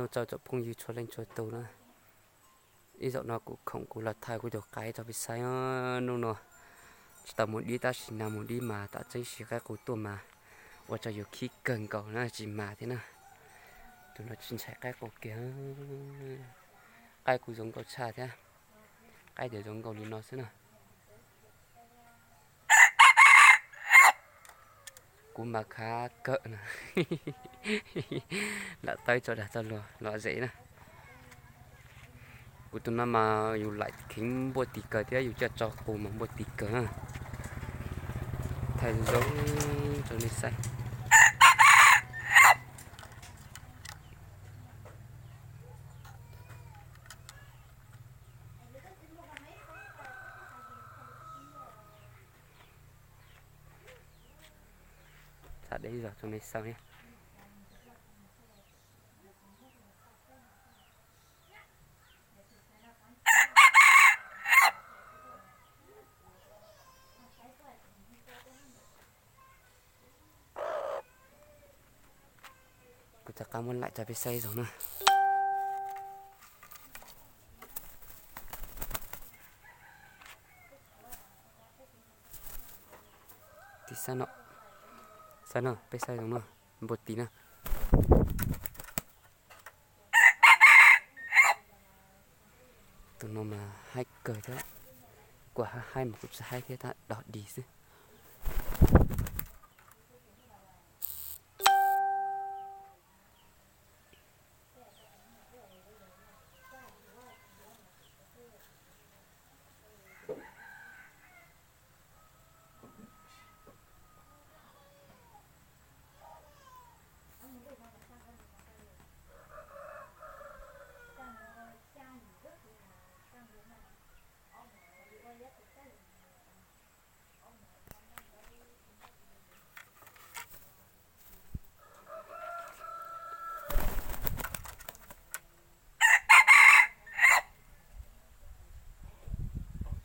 Rau tsoom phooj ywg txhua leej txhua tus na, ib zaug no kuv khoom kuv los thaij kuv tus qaib rau peb saib. Hnub no tsis tau mus dib tab sis nag mus dib mas tam tseeb siv qaib qus tuaj mas ua rau yus khib kawg nkaus na, tsis mas thiab na. Tus no tsis ntshai qaib qus kiag. Qaib kuv zoo nkauj tshaj thiab. Qaib ces zoo nkauj li no xwb na. Kuv mas khav kawm na. Lam tawb tso dag tso luag lom zem na. Kuv tus no mas yus laim kheev npuaj tis kawg thiab yus coj tso qus mas npuaj tis kawg na. Thaij zoo rau nej saib. Thaij deb zog rau nej saib. Kuv rov qab muab laim rau peb saib zoo na. Tis saib no, saib no peb saib zoo no, npuaj tis na. Tus no mas haib kawg thiab, kuv haib mas kuv tsis haib thiab tab dog dig xwb.